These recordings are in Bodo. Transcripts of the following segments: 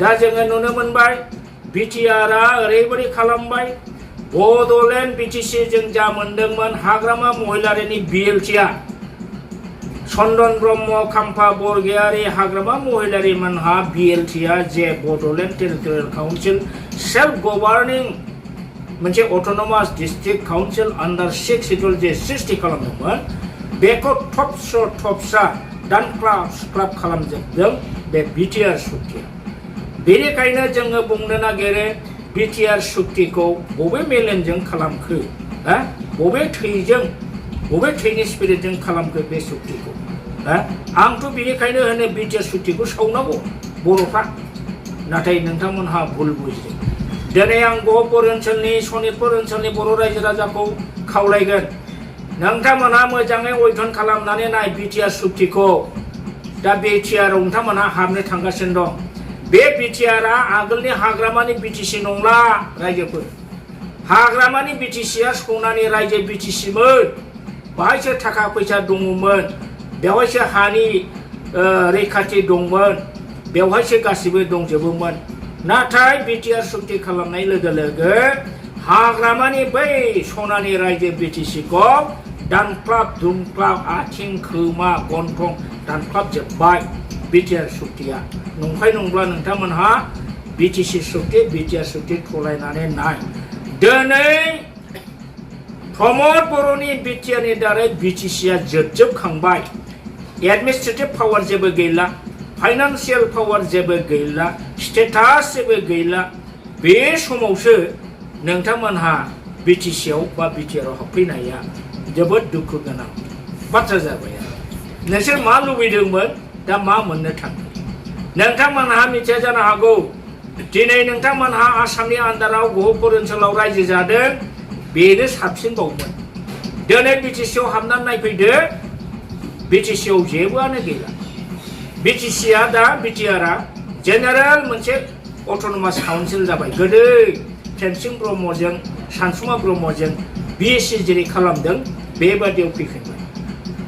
दा जोङो नुनो मोनबाय बिटिआरआ ओरैबायदि खालामबाय बड'लेण्ड बिटिसि जों जा मोनदोंमोन हाग्रामा महिलारिनि बिएलटिआ चन्दन ब्रह्म खाम्फा बरगयारी हाग्रामा महिलारि मोनहा बिएलटिआ जे बड'लेण्ड टेरिटरियेल काउन्सिल सेल्फ गभार्निं मोनसे अट'नमास डिस्ट्रिक्ट काउन्सिल आन्डार 6 शिड्युल जे सृष्टि खालामदोंमोन बेखौ थबस्रा दानख्लाब खालामजोबदों बे बिटिआर सुक्तिया। बेनिखायनो जोङो बुंनो नागिरो बिटिआर सुक्तिखौ बबे मेलेमजों खालामखो बबे थैनि स्पिरिटजों खालामखो बे सुक्तिखौ आंथ' बेनिखायनो होनो बिटिआर सुक्तिखौ सावनांगौ बर'फ्रा नाथाय नोंथांमोनहा भुल बुजिदों। दिनै आं गहपुर ओनसोलनि सनितपुर ओनसोलनि बर' रायजो राजाखौ खावलायगोन नोंथांमोनहा मोजाङै अध्ययन खालामनानै नाय बिटिआर सुक्तिखौ। दा बिटिआरआव नोंथांमोनहा हाबनो थांगासिनो दं। बे बिटिआरआ आगोलनि हाग्रामानि बिटिसि नंला रायजोफोर। हाग्रामानि बिटिसिया सनानि रायजो बिटिसिमोन। बाहायसो थाखा फैसा दङमोन, बेवहायसो हानि रैखाथि दंमोन, बेवहायसो गासिबो दंजोबोमोन। नाथाय बिटिआर सुक्ति खालामनाय लोगो लोगो हाग्रामानि बै सनानि रायजो बिटिसिखौ दानख्लाब दुमख्लाब आथिं खोमा गन्थं दानख्लाबजोब्बाय बिटिआर सुक्तिया। नंखाय नंब्ला नोंथांमोनहा बिटिसि सुक्ति बिटिआर सुक्ति थलायनानै नाय। दिनै प्रमद बर'नि बिटिआरनि दारै बिटिसिया जोबजोबखांबाय। एडमिनिस्ट्रेटिभ पावार जेबो गैला, फाइनान्सियेल पावार जेबो गैला, स्टेटास जेबो गैला। बे समावसो नोंथांमोनहा बिटिसिआव बा बिटिआरआव हाबफैनाया जोबोद दुखु गोनां बाथ्रा जाबाय। नोंसोर मा लुबैदोंमोन दा मा मोननो थाङो? नोंथांमोनहा मिथिया जानो हागौ दिनै नोंथांमोनहा आसामनि आन्दाराव गहपुर ओनसोलाव रायजो जादों बेनो साबसिनबावमोन। दिनै बिटिसिआव हाबनानै नायफैदो बिटिसिआव जेबोआनो गैला। बिटिसिआ दा बिटिआरआ जेनेरेल मोनसे अट'नमास काउन्सिल जाबाय। गोदो प्रेमसिं ब्रह्मजों सानसुमा ब्रह्मजों बिएससि जेरै खालामदों बेबादियाव फैफिनबाय।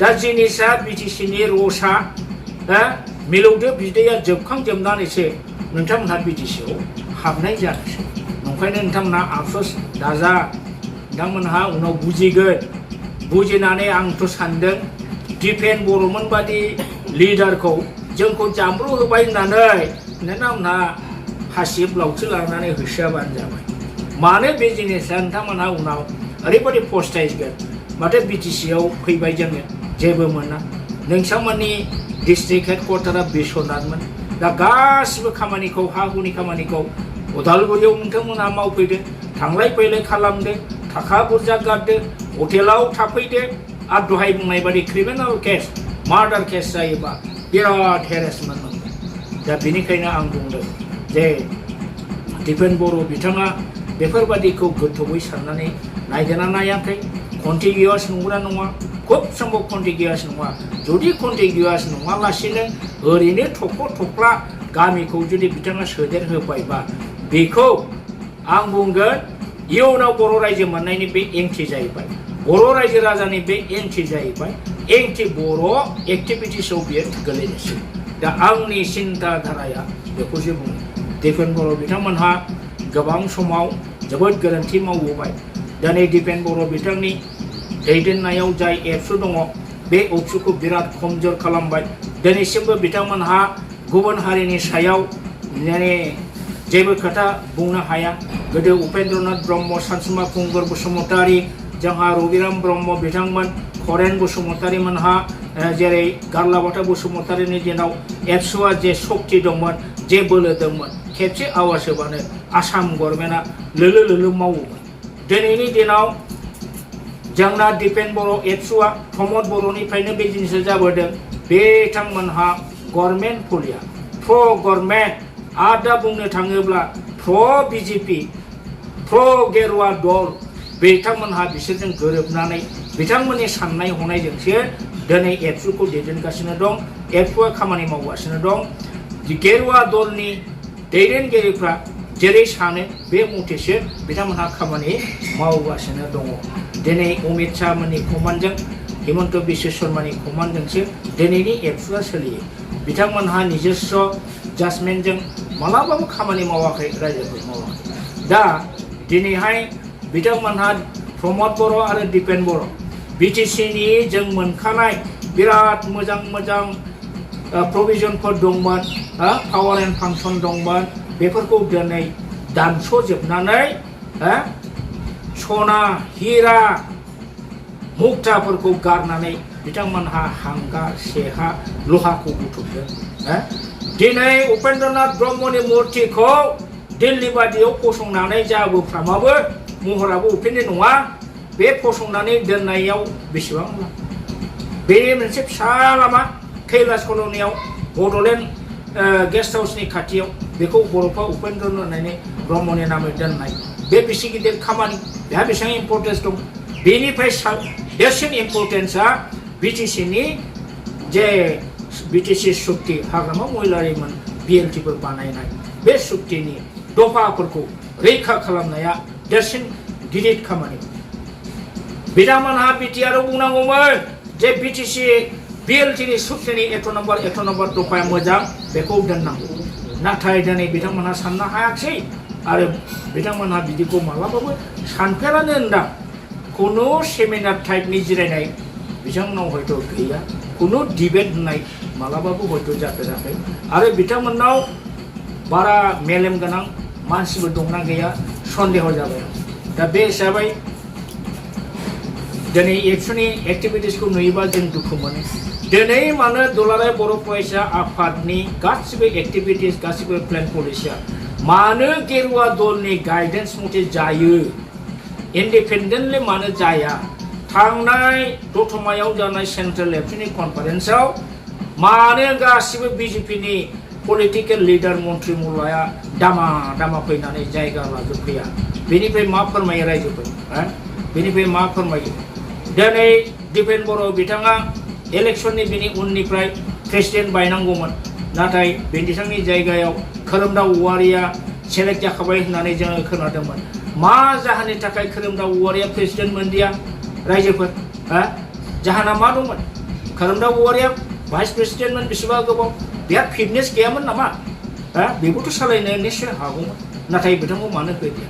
दा जिनिसा बिटिसिनि रसा मिलौदो बिदैया जोबखांजोबनानैसो नोंथांमोनहा बिटिसिआव हाबनाय जानोसै। नंखायनो नोंथांमोनहा आफसोस दाजा, नोंथांमोनहा उनाव बुजिगोन। बुजिनानै आंथ' सानदों दिपेन बर'मोन बादि लिडारखौ जोंखौ जामब्रु होबाय होननानै नोंथांमोनहा हासिब लावथि लानानै होसोआबानो जाबाय। मानो बे जिनिसा नोंथांमोनहा उनाव ओरैबायदि फस्थायगोन माथो बिटिसिआव फैबाय जोङो जेबो मोना। नोंसांमोननि डिस्ट्रिक्ट हेडक्वार्टारा बिश्वनाथमोन। दा गासिबो खामानिखौ हा हुनि खामानिखौ उदालगुरियाव नोंथांमोनहा मावफैदो, थांलाय फैलाय खालामदो, थाखा बुरजा गारदो, हटेलाव थाफैदो। आरो दहाय बुंनाय बादि क्रिमिनेल केस मार्डार केस जायोबा बिराद हेरेसमेन्ट मोनगोन। दा बेनिखायनो आं बुंदों जे दिपेन बर' बिथाङा बेफोरबादिखौ गोथौयै साननानै नायदोंना नायाखै? कन्टिगिउवास नंगौना नङा? खुब सम्भब कन्टिगिउवास नङा। जुदि कन्टिगिउवास नङालासिनो ओरैनो थख्ला गामिखौ जुदि बिथाङा सोदेर होबायबा बेखौ आं बुंगोन इयुनाव बर' रायजो मोननायनि बे एंटि जाहैबाय, बर' रायजो राजानि बे एंटि जाहैबाय, एंटि बर' एक्टिभिटिसआव बियो गोलैनोसै। दा आंनि सिन्था धाराया बेखौसो बुङो। दिपेन बर' बिथांमोनहा गोबां समाव जोबोद गोरोन्थि मावबोबाय। दिनै दिपेन बर' बिथांनि दैदेननायाव जाय एबसु दङ बे एबसुखौ बिराद खमजोर खालामबाय। दिनैसिमबो बिथांमोनहा गुबुन हारिनि सायाव जेबो खोथा बुंनो हाया। गोदो उपेन्द्रनाथ ब्रह्म, सानसुमा खुंगुर बसुमतारी, जोंहा रबिराम ब्रह्म बिथांमोन, खरेन बसुमतारी मोनहा जेरै गारलाबाथा बसुमतारीनि दिनाव एबसुआ जे सक्ति दंमोन, जे बोलो दंमोन, खेबसे आवाज होबानो आसाम गभर्नमेन्टआ लोलो मावोमोन। दिनैनि दिनाव जोंना दिपेन बर' एबसुआ प्रमद बर'निफ्रायनो बे जिनिसा जाबोदों। बिथांमोनहा गभर्नमेन्ट पलिया प्र गभर्नमेन्ट आरो दा बुंनो थाङोब्ला प्र बिजेपि प्र गेरुवा दल बिथांमोनहा बिसोरजों गोरोबनानै बिथांमोननि साननाय हनायजोंसो दिनै एबसुखौ दैदेनगासिनो दं। एबसुआ खामानि मावगासिनो दं। गेरुवा दलनि दैदेनगिरिफ्रा जेरै सानो बे मथेसो बिथांमोनहा खामानि मावगासिनो दङ। दिनै अमित शाह मोननि कमान्डजों, हिमन्त बिश्व शर्मानि कमान्डजोंसो दिनैनि एबसुआ सोलियो। बिथांमोनहा निजस्व जाजमेन्टजों मालाबाबो खामानि मावाखै रायजोफोर मावाखै दा दिनैहाय बिथांमोनहा प्रमद बर' आरो दिपेन बर' बिटिसिनि जों मोनखानाय बिराद मोजां मोजां प्रभिजनफोर दंमोन पावार एन्ड फांसन दंमोन बेफोरखौ दिनै दानस'जोबनानै सना हिरा मुक्ताफोरखौ गारनानै बिथांमोनहा हांगा सेहा लहाखौ बुथुमदों दिनै उपेन्द्रनाथ ब्रह्मनि मुर्तिखौ दिल्ली बादियाव फसंनानै जाबोफ्रामाबो महराबो उपेन्द्र नङा बे फसंनानै दोननायाव बेसेबां बे मोनसे फिसा लामा कैलास कल'नियाव बड'लेण्ड गेस्ट हाउसनि खाथियाव बेखौ बर'फा उपेन्द्र ब्रह्मनि नामै दोननाय बे बेसे गिदिर खामानि बेहा बेसेबां इम्पर्टेन्स दं बेनिफ्राय देरसिन इम्पर्टेन्सआ बिटिसिनि जे बिटिसि सुक्ति हाग्रामा महिलारिमोन बिएलटिफोर बानायनाय बे सुक्तिनि दफाफोरखौ रैखा खालामनाया देरसिन गिदिर खामानि बिथांमोनहा बिटिआर बुंनांगौमोन जे बिटिसि बिएलटिनि सुक्तिनि एथ' नम्बर दफाया मोजां बेखौ दोननांगौ नाथाय दिनै बिथांमोनहा साननो हायाखै आरो बिथांमोनहा बिदिखौ मालाबाबो सानफेरानो होनदां खुनु सेमिनार टाइपनि जिरायनाय बिथांमोनाव हयथ' गैया खुनु डिबेट होननाय मालाबाबो हयथ' जाफेराखै आरो बिथांमोननाव बारा मेलेम गोनां मानसिबो दंना गैया सन्देह जाबाय दा बे हिसाबै दिनै एबसुनि एक्टिभिटिसखौ नुयोबा जों दुखु मोनो दिनै मानो दुलाराय बर' फरायसा आफादनि गासिबो एक्टिभिटिस गासिबो प्लेन पलिसिया मानो गेरुवा दलनि गाइडेन्स मथे जायो इन्डिपेन्डेन्टलि मानो जाया थांनाय दतमायाव जानाय सेन्ट्रेल एबसुनि कनफारेन्सआव मानो गासिबो बिजेपिनि पलिटिकेल लिडार मन्त्रि मुलाया दामा फैनानै जायगा लाजोबफैया बेनिफ्राय मा फोरमायो रायजोफोर बेनिफ्राय मा फोरमायो दिनै दिपेन बर' बिथाङा इलेक्शननि बिनि उननिफ्राय प्रेसिडेन्ट बायनांगौमोन नाथाय बिथांनि जायगायाव खोरोमदाव औवारिया सेलेक्ट जाखाबाय होननानै जोङो खोनादोंमोन मा जाहोननि थाखाय खोरोमदाव औवारिया प्रेसिडेन्ट मोनदिया रायजोफोर जाहोना मा दंमोन खोरोमदाव औवारिया भाइस प्रेसिडेन्टमोन बेसेबा गोबाव बेहा फिटनेस गैयामोन नामा बेखौथ' सालायनो निश्चय हागौमोन नाथाय बिथांखौ मानो होदिया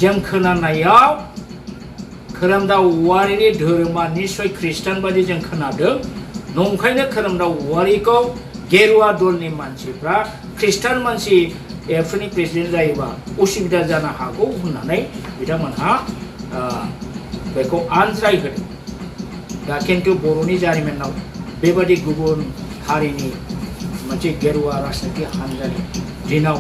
जों खोनानायाव खोरोमदाव औवारिनि धोरोमा निश्चय ख्रिस्टान बादि जों खोनादों नंखायनो खोरोमदाव औवारिखौ गेरुवा दलनि मानसिफ्रा ख्रिस्टान मानसि एबसुनि प्रेसिडेन्ट जायोबा उसुबिदा जानो हागौ होननानै बिथांमोनहा बेखौ आनज्राय होदों दा खिन्थु बर'नि जारिमिनाव बेबादि गुबुन हारिनि मोनसे गेरुवा राजनितिक हान्जानि दिनाव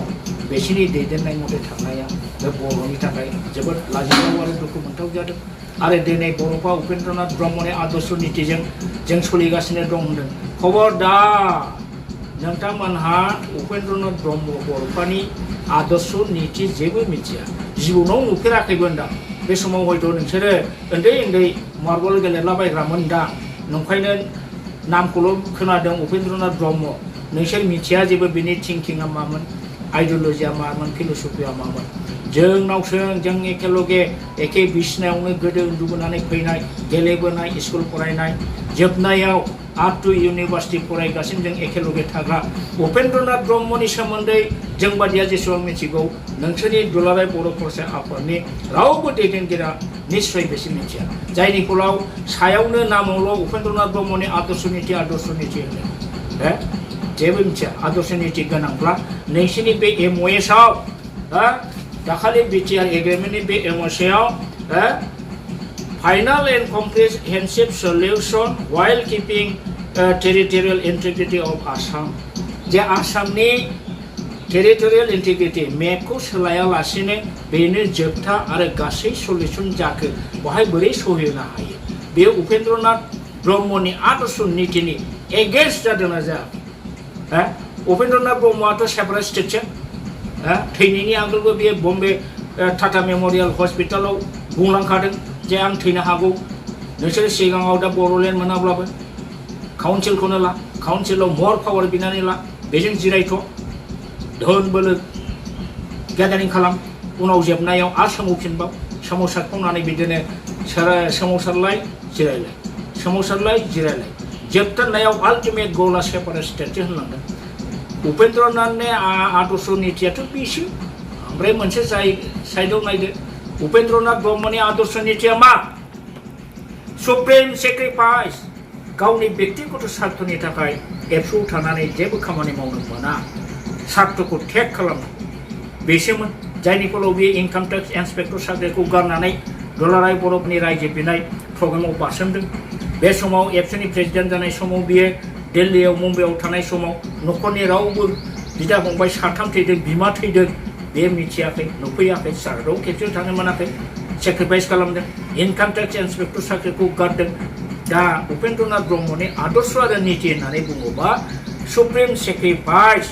बिसोरनि दैदेननाय मथे थांनाया बे बर'नि थाखाय जोबोद लाजिनाव आरो दुखु मोनथाव जादों आरो दिनै बर'फा उपेन्द्रनाथ ब्रह्मनि आदर्श नीतिजों जों सोलिगासिनो दं होनदों खबरदार नोंथांमोनहा उपेन्द्रनाथ ब्रह्म बर'फानि आदर्श नीति जेबो मिथिया जिबनाव नुफेराखैबो होनदां बे समाव हयथ' नोंसोरो उन्दै मार्बल गेलेलाबायग्रामोन दा नंखायनो नामखौल' खोनादों उपेन्द्रनाथ ब्रह्म नोंसोर मिथिया जेबो बिनि थिंकिंआ मामोन आइडियलजिया मामोन फिलसफिया मामोन जोंनावसो जों एखेलगे एखे बिसिनायावनो गोदो उन्दुबोनानै फैनाय गेलेबोनाय स्कुल फरायनाय जोबनायाव आप टु इउनिभार्सिटि फरायगासिनो जों एखेलगे थाग्रा उपेन्द्रनाथ ब्रह्मनि सोमोन्दै जों बादिया जेसेबां मिथिगौ नोंसोरनि दुलाराय बर' फरायसा आफादनि रावबो दैदेनगिरिया निश्चय बेसे मिथिया जायनि फलाव सायावनो नामावल' उपेन्द्रनाथ ब्रह्मनि आदर्श नीति होनो जेबो मिथिया आदर्श नीति गोनांब्ला नोंसोरनि बे एमअएसआव दाखालि बिटिआर एग्रिमेन्टनि बे एमअएसआव final and comprehensive solution while keeping territorial integrity of Assam जे आसामनि टेरिटरियेल इन्टिग्रिटि मेपखौ सोलायालासिनो बेनो जोबथा आरो गासै सल्युशन जाखो बेवहाय बोरै सहैनो हायो बे उपेन्द्रनाथ ब्रह्मनि आदर्श नीतिनि एगेन्स्ट जादोंना जाया उपेन्द्रनाथ ब्रह्मआथ' सेपारेट स्टेटसो थैनायनि आगोलबो बे बम्बे टाटा मेमरियेल हस्पिटालाव बुंलांखादों जे आं थैनो हागौ नोंसोर सिगाङाव दा बर'लेण्ड मोनाब्लाबो काउन्सिलखौनो ला काउन्सिलाव मर पावार बिनानै ला बेजों जिरायथ' धोन बोलो गेदारिं खालाम उनाव जोबनायाव आरो सोमावफिनबाव सोमावसारखांनानै बिदिनो सोमावसारलाय जिरायलाय जोबथारनायाव आल्टिमेट गला सेपारेट स्टेटसो होनलांदों उपेन्द्रनाथनि आदर्श नीतियाथ' बेसो ओमफ्राय मोनसे जाय साइडआव नायदो उपेन्द्रनाथ ब्रह्मनि आदर्श नीतिया मा सुप्रिम सेक्रिफाइस गावनि व्यक्तिगत स्वार्थनि थाखाय एबसुआव थानानै जेबो खामानि मावनो मोना स्वार्थखौ टेग खालामनो बेसोमोन जायनि फलाव बियो इनकाम टेक्स इन्सपेक्टर साख्रिखौ गारनानै दुलाराय बर'फोरनि रायजो बिनाय प्रग्रामाव बारसोमदों बे समाव एबसुनि प्रेसिडेन्ट जानाय समाव बियो दिल्लीयाव मुम्बाइआव थानाय समाव न'खरनि रावबो बिदा फंबाय साथाम थैदों बिमा थैदों बे मिथियाखै नुफैयाखै सारदाव खेबसेबो थांनो मोनाखै सेक्रिफाइस खालामदों इनकाम टेक्स इन्सपेक्टर साख्रिखौ गारदों दा उपेन्द्रनाथ ब्रह्मनि आदर्श आरो नीति होननानै बुङोबा सुप्रिम सेक्रिफाइस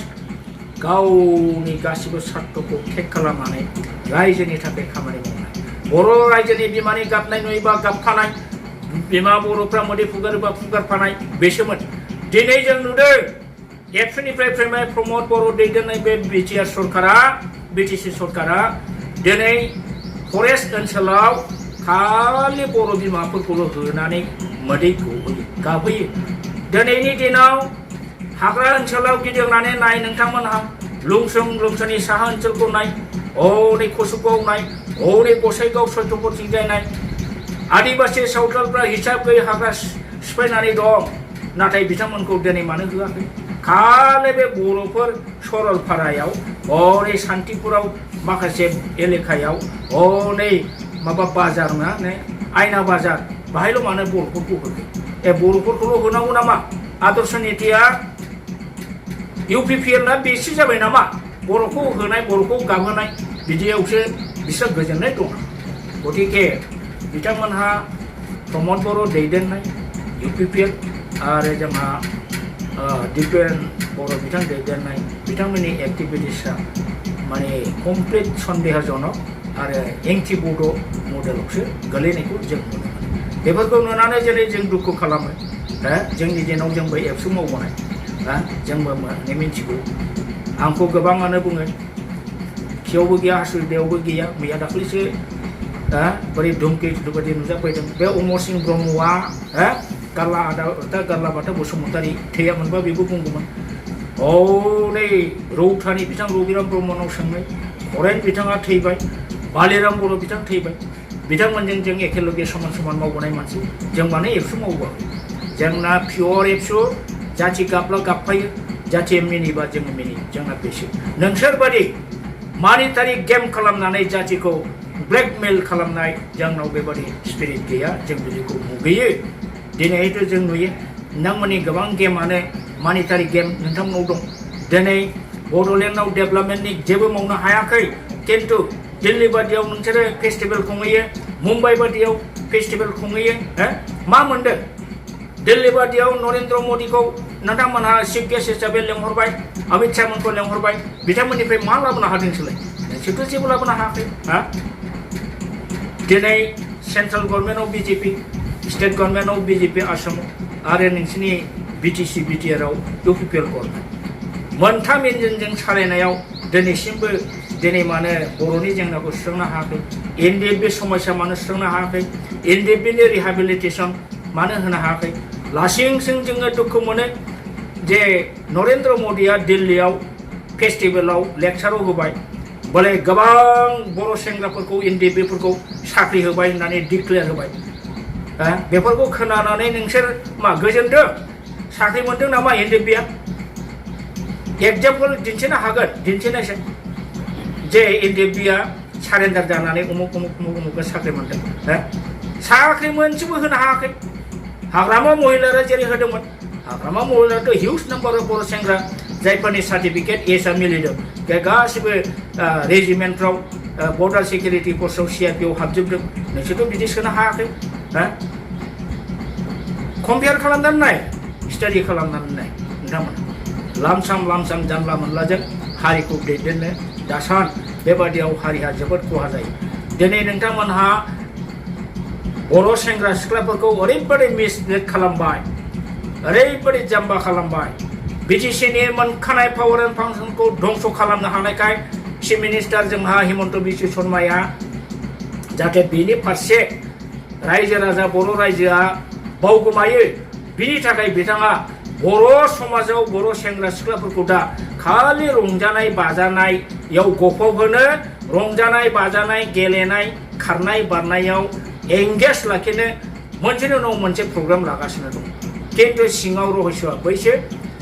गावनि गासिबो स्वार्थखौ टेग खालामनानै रायजोनि थाखाय खामानि मावनाय बर' रायजोनि बिमानि गाबनाय नुयोबा गाबफानाय बिमा बर'फ्रा मोदै फुगारोबा फुगारफानाय बेसोमोन दिनै जों नुदों एबसुनिफ्राय प्रमद बर' दैदेननाय बे बिटिसि सरकारा दिनै फरेस्ट ओनसोलाव खालि बर' बिमाफोरखौल' होनानै मोदै गाबहोयो दिनैनि दिनाव हाग्रा ओनसोलाव गिदिंनानै नाय नोंथांमोनहा लुंसोनि साहा ओनसोलखौ नाय हनै कसुगाव नाय हनै गसाइगाव सयतपुरथिंजाय नाय आदिबासि सावथालफ्रा हिसाब गैयै हाग्रा सिफायनानै दं नाथाय बिथांमोनखौ दिनै मानो होआखै खालि बे बर'फोर सरलपारायाव हनै सान्तिपुराव माखासे एलेकायाव हनै माबा बाजार ना आयना बाजार बाहायल' मानो बर'फोरखौ होखो बर'फोरखौल' होनांगौ नामा आदर्श नीतिया UPPL ना बेसो जाबाय नामा बर'खौ होनाय बर'खौ गाबहोनाय बिदियावसो बिसोर गोजोननाय दं गतिके बिथांमोनहा प्रमद बर' दैदेननाय UPPL आरो जोंहा दिपेन बर' बिथां दैदेननाय बिथांमोननि एक्टिभिटिसा माने कमप्लिट सन्देहजनक आरो एंटि बड' मडेलावसो गोलैनायखौ जों नुनो मोनो बेफोरखौ नुनानै जेरै जों दुखु खालामो जोंनि दिनाव जोंबो एबसु मावबोनाय जोंबो मिथिगौ आंखौ गोबाङानो बुङो खियावबो गैया हासुदैयावबो गैया मैया दाख्लैसो बोरै धुमकेतु बायदि नुजाफैदों बे अमर सिंह ब्रह्मआ गारलाबाथा बसुमतारी थैयामोनबा बेबो बुंगौमोन हनै रौतानि बिथां रबिराम ब्रह्मनाव सोंनाय हरेन बिथाङा थैबाय बालिराम बर' बिथां थैबाय बिथांमोनजों जों एखेलगे समान समान मावबोनाय मानसि जों मानो एबसु मावबोआखै जोंना पियर एबसु जाथि गाबला गाबफायो जाथि मिनिबा जोङो मिनियो जोंना बेसो नोंसोरबादि मानिटारि गेम खालामनानै जाथिखौ ब्लेकमेल खालामनाय जोंनाव बेबादि स्पिरिट गैया जों बिदिखौ मुगैयो दिनैथ' जों नुयो नोंथांमोननि गोबां गेमानो मानिटारि गेम नोंथांमोनाव दं दिनै बड'लेण्डआव डेभेलपमेन्टनि जेबो मावनो हायाखै खिन्थु दिल्ली बादियाव नोंसोरो फेस्टिभेल खुंहैयो मुम्बाइ बादियाव फेस्टिभेल खुंहैयो मा मोनदों दिल्ली बादियाव नरेन्द्र मदिखौ नोंथांमोनहा चिफ गेस्ट हिसाबै लेंहरबाय अमित शाहमोनखौ लेंहरबाय बिथांमोननिफ्राय मा लाबोनो हादोंसोलाय नोंसोरथ' जेबो लाबोनो हायाखै दिनै सेन्ट्रेल गभर्नमेन्टआव BJP स्टेट गभर्नमेन्टआव BJP आसामाव आरो नोंसिनि BTC BTRआव UPPL गभर्नमेन्ट मोनथाम इन्जिनजों सालायनायाव दिनैसिमबो दिनै मानो बर'नि जेंनाखौ सुस्रांनो हायाखै NDFB समस्या मानो सुस्रांनो हायाखै NDFBनि रिहेबिलिटेसन मानो होनो हायाखै लासिंसिं जोङो दुखु मोनो जे नरेन्द्र मदिया दिल्लीयाव फेस्टिभेलाव लेक्साराव होबाय बोले गोबां बर' सेंग्राफोरखौ NDFBफोरखौ साख्रि होबाय होननानै डिक्लेयार होबाय बेफोरखौ खोनानानै नोंसोर मा गोजोनदों साख्रि मोनदों नामा NDFBआ एग्जाम्पल दिन्थिनो हागोन दिन्थिनायसै जे NDFBआ सारेन्डार जानानै उमुक साख्रि मोनदों साख्रि मोनसेबो होनो हायाखै हाग्रामा महिलारा जेरै होदोंमोन हाग्रामा महिलाराथ' हिउज नाम्बार बर' सेंग्रा जायफोरनि सार्टिफिकेट एसआ मिलिदों बे गासिबो रेजिमेन्टफ्राव बर्डार सिकिउरिटि फर्सआव CRPआव हाबजोबदों नोंसोरथ' बिदि सोनो हायाखै कम्पेयार खालामनानै नाय स्टाडि खालामनानै नाय नोंथांमोना लामसाम जानला मोनलाजों हारिखौ दैदेननो दासान बेबादियाव हारिहा जोबोद खहा जायो दिनै नोंथांमोनहा बर' सेंग्रा सिख्लाफोरखौ ओरैबादि मिसलिड खालामबाय ओरैबादि जाम्बा खालामबाय BTCनि मोनखानाय पावार एन्ड फांसनखौ धंस खालामनो हानायखाय चिफ मिनिस्टार जोंहा हिमन्त बिश्व शर्माया जाहाथे बेनि फारसे रायजो राजा बर' रायजोआ बावगोमायो बिनि थाखाय बिथाङा बर' समाजाव बर' सेंग्रा सिख्लाफोरखौ दा खालि रंजानाय बाजानायाव गफबहोनो रंजानाय बाजानाय गेलेनाय खारनाय बारनायाव एंगेज लाखिनो मोनसेनि उनाव मोनसे प्रग्राम लागासिनो दं किन्तु सिङाव रहस्यआ बैसो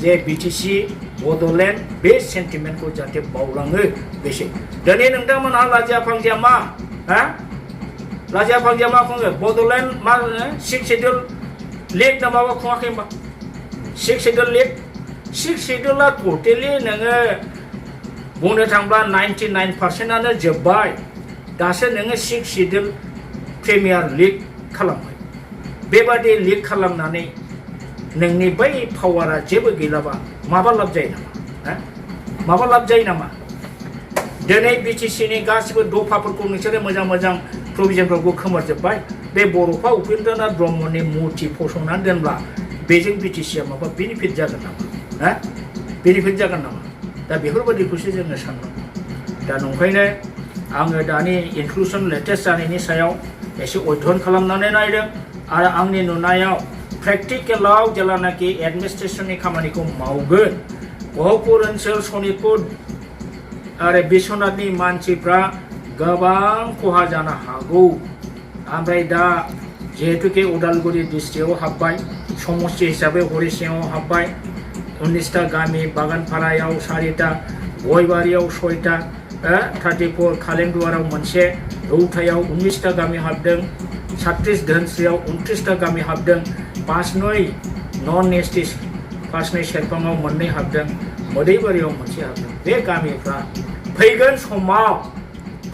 जे बिटिसि बड'लेण्ड बे सेन्टिमेन्टखौ जाहाथे बावलाङो बेसो दिनै नोंथांमोनहा लाजिया फांजिया मा हा लाजिया फांजिया मा खुङो बड'लेण्ड मा होनो 6 शेड्युल लिग ना माबा खुङाखै होमबा 6 शेड्युल लिग 6 शेड्युला टटेलि नोङो बुंनो थांब्ला 99%आनो जोब्बाय दासो नोङो 6 शेड्युल प्रिमियार लिग खालामबाय बेबादि लिग खालामनानै नोंनि बै पावारा जेबो गैलाबा माबा लाब जायो नामा माबा लाब जायो नामा दिनै बिटिसिनि गासिबो दफाफोरखौ नोंसोरो मोजां मोजां प्रभिजनफोरखौ खोमोरजोब्बाय बे बर'फा उपेन्द्रनाथ ब्रह्मनि मुर्ति फसंनानै दोनब्ला बेजों बिटिसिया माबा बेनिफिट जागोन नामा बेनिफिट जागोन नामा दा बेफोरबायदिखौसो जोङो साननांगौ दा नंखायनो आङो दानि इनक्लुसन लेटेस्ट जानायनि सायाव एसे अध्ययन खालामनानै नायदों आरो आंनि नुनायाव प्रेक्टिकेलाव जेलानाखि एडमिनिस्ट्रेशननि खामानिखौ मावगोन गहपुर ओनसोल सनितपुर आरो बिश्वनाथनि मानसिफ्रा गोबां खहा जानो हागौ ओमफ्राय दा जिहेतुके उदालगुरि डिस्ट्रिक्टआव हाबबाय समस्ति हिसाबै हरिसिङाव हाबबाय 19टा गामि बागानपारायाव 4टा गयबारियाव 6टा 34 कालेंदुवाराव मोनसे रौतायाव 19टा गामि हाबदों 36 धोनस्रियाव 29टा गामि हाबदों 5 नन एसटि 5 सेरफाङाव 2 हाबदों मोदैबारियाव मोनसे हाबदों बे गामिफ्रा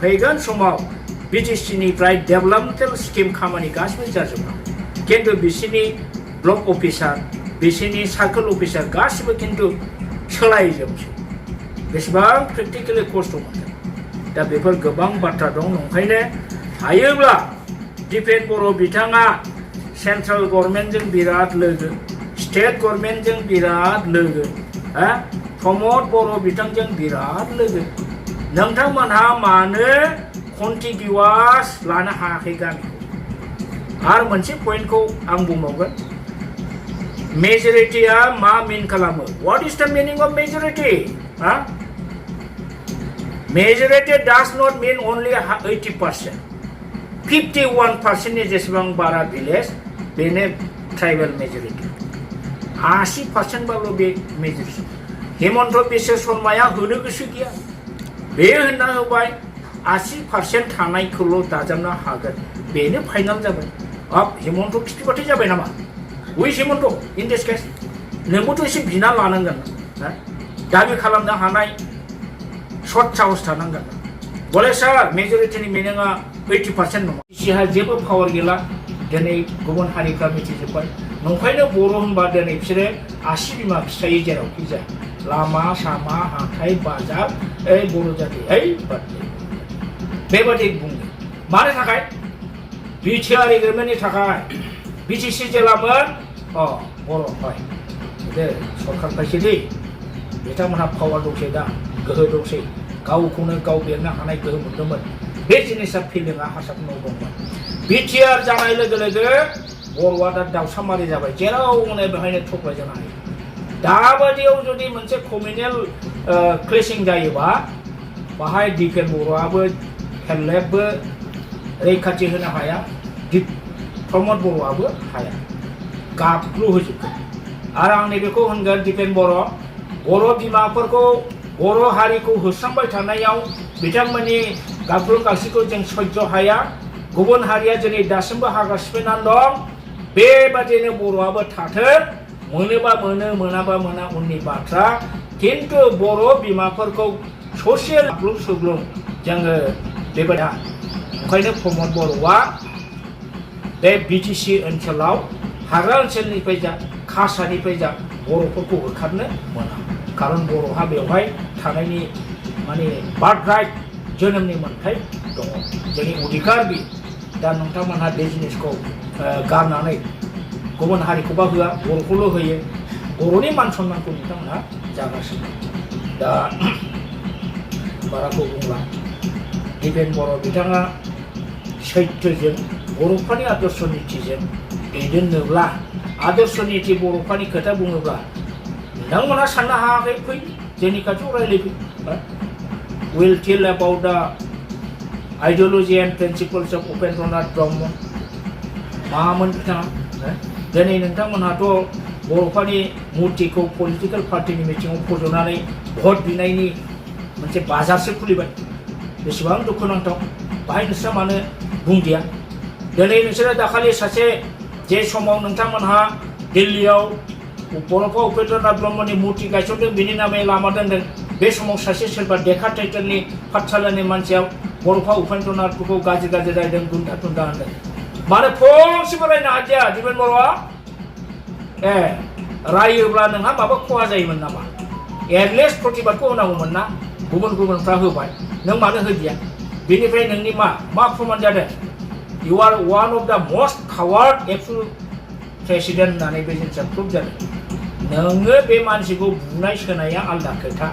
फैगोन समाव बिटिसिनिफ्राय डेभेलपमेन्टेल स्किम खामानि गासिबो जाजोबनांगौ किन्तु बिसिनि ब्लक अफिसार बिसिनि सार्कोल अफिसार गासिबो किन्तु सोलायजोबसै बेसेबां प्रेक्टिकेलि खस्थ' मोनदों दा बेफोर गोबां बाथ्रा दं नंखायनो हायोब्ला दिपेन बर' बिथाङा सेन्ट्रेल गभर्नमेन्टजों बिराद लोगो स्टेट गभर्नमेन्टजों बिराद लोगो प्रमद बर' बिथांजों बिराद लोगो नोंथांमोनहा मानो कन्टिगिउवास लानो हायाखै गामिखौ आरो मोनसे पइन्टखौ आं बुंबावगोन मेजरिटिया मा मिन खालामो व्हाट इज द मिनिं अफ मेजरिटि मेजरिटि डाज नट मिन अनलि 80% 51% जेसेबां बारा भिलेज बेनो ट्राइबेल मेजरिटि 80% बाल' बे मेजरिटि हेमन्त बिश्व शर्माया होनो गोसो गैया बे होनना होबाय 80% थानायखौल' दाजाबनो हागोन बेनो फाइनाल जाबाय अब हेमन्त खिथिबाथाय जाबाय नामा उइस हेमन्त इन दिस केस नोंबोथ' एसे बिना लानांगोन दाबि खालामनो हानाय सर्ट साहस थानांगोन बले सार मेजरिटिनि मिनिङा 80% नङा बिसिहा जेबो पावार गैला दिनै गुबुन हारिफ्रा मिथिजोब्बाय नंखायनो बर' होनबा दिनै बिसोरो आसि बिमा फिसायो जेरावखि जाया लामा सामा हाथाय बाजार बर' जाति बेबादि बुङो मानो थाखाय बिटिआर एग्रिमेन्टनि थाखाय बिटिसि जेलामोन बर' हय सरकार खायसे दै बिथांमोनहा पावार दंसै दा गोहो दंसै गावखौनो गाव बेरनो हानाय गोहो मोनदोंमोन बे जिनिसा फिलिंआ हारसाफोरनाव दंमोन बिटिआर जानाय लोगो लोगो बर'आ दा दाउसामारि जाबाय जेरावनो बेहायनो थख्लाय जानो हायो दाबादियाव जुदि मोनसे कमिउनेल क्लेसिं जायोबा बाहाय दिपेन बर'आबो हेल्लेबबो रैखाथि होनो हाया प्रमद बर'आबो हाया गाबख्लु होजोबगोन आरो आं नैबेखौ होनगोन दिपेन बर' बिमाफोरखौ बर' हारिखौ होस्रांबाय थानायाव बिथांमोननि गाबख्लु गासिखौ जों सयज' हाया गुबुन हारिया दिनै दासिमबो हाग्रा सिफायनानै दं बेबादिनो बर'आबो थाथों मोनोबा मोनो मोनाबा मोना उननि बाथ्रा किन्तु बर' बिमाफोरखौ ससे लाग्लुं सुग्लुं जोङो बेबायदि ओंखायनो प्रमद बर'आ बे बिटिसि ओनसोलाव हाग्रा ओनसोलनिफ्राय जा कासानिफ्राय जा बर'फोरखौ होखारनो मोना खारन बर'हा बेवहाय थानायनि माने बार्थ राइट जोनोमनि मोन्थाय दङ जोंनि अधिकार बि दा नोंथांमोनहा बे जिनिसखौ गारनानै गुबुन हारिखौबा होआ बर'खौल' होयो बर'नि मान सन्मानखौ नोंथांमोनहा जागासिनो दा बाराखौ बुंला दिपेन बर' बिथाङा सैथोजों बर'फोरनि आदर्श नीतिजों दैदेननोब्ला आदर्श नीति बर'फोरनि खोथा बुङोब्ला नोंथांमोनहा साननो हायाखै फै जोंनि खाथियाव रायलायफै will tell about the ideology and principles of Upendranath Brahma मामोन बिथाङा दिनै नोंथांमोनहाथ' बर'फोरनि मुर्तिखौ पलिटिकेल पार्टिनि मिटिङाव फज'नानै भट बिनायनि मोनसे बाजारसो खुलिबाय बेसेबां दुखुनांथाव बाहाय नोंस्रा मानो बुंदिया दिनै नोंसोरो दाखालि सासे जे समाव नोंथांमोनहा दिल्लीयाव बर'फा उपेन्द्रनाथ ब्रह्मनि मुर्ति गायसनदों बिनि नामै लामा दोनदों बे समाव सासे सोरबा देखा टाइटेलनि पाठशालानि मानसिया बर'फा उपेन्द्रनाथफोरखौ गाज्रि गाज्रि रायदों गुन्दा गुन्दा होनदों मानो फंसेबो रायनो हादिया दिपेन बर'आ रायोब्ला नोंहा माबा खहा जायोमोन नामा एटलिस्ट प्रतिबादखौ होनांगौमोन ना गुबुन गुबुनफ्रा होबाय नों मानो होदिया बेनिफ्राय नोंनि मा प्रमाण जादों you are one of the most coward absolute president होननानै बे जिनिसा प्रुभ जादों नोङो बे मानसिखौ बुनाय सोनाया आलदा खोथा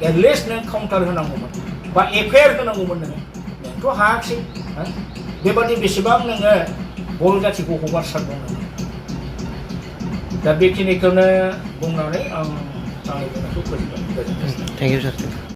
एटलिस्ट नों काउन्टार होनांगौमोन बा एफआइआर होनांगौमोन नोंथ' हायाखिसै बेबादि बेसेबां नोङो बर' जाथिखौ हगारसारदों दा बेखिनिखौनो बुंनानै आं आंनि बुंनायखौ फोजोबबाय। Thank you sir.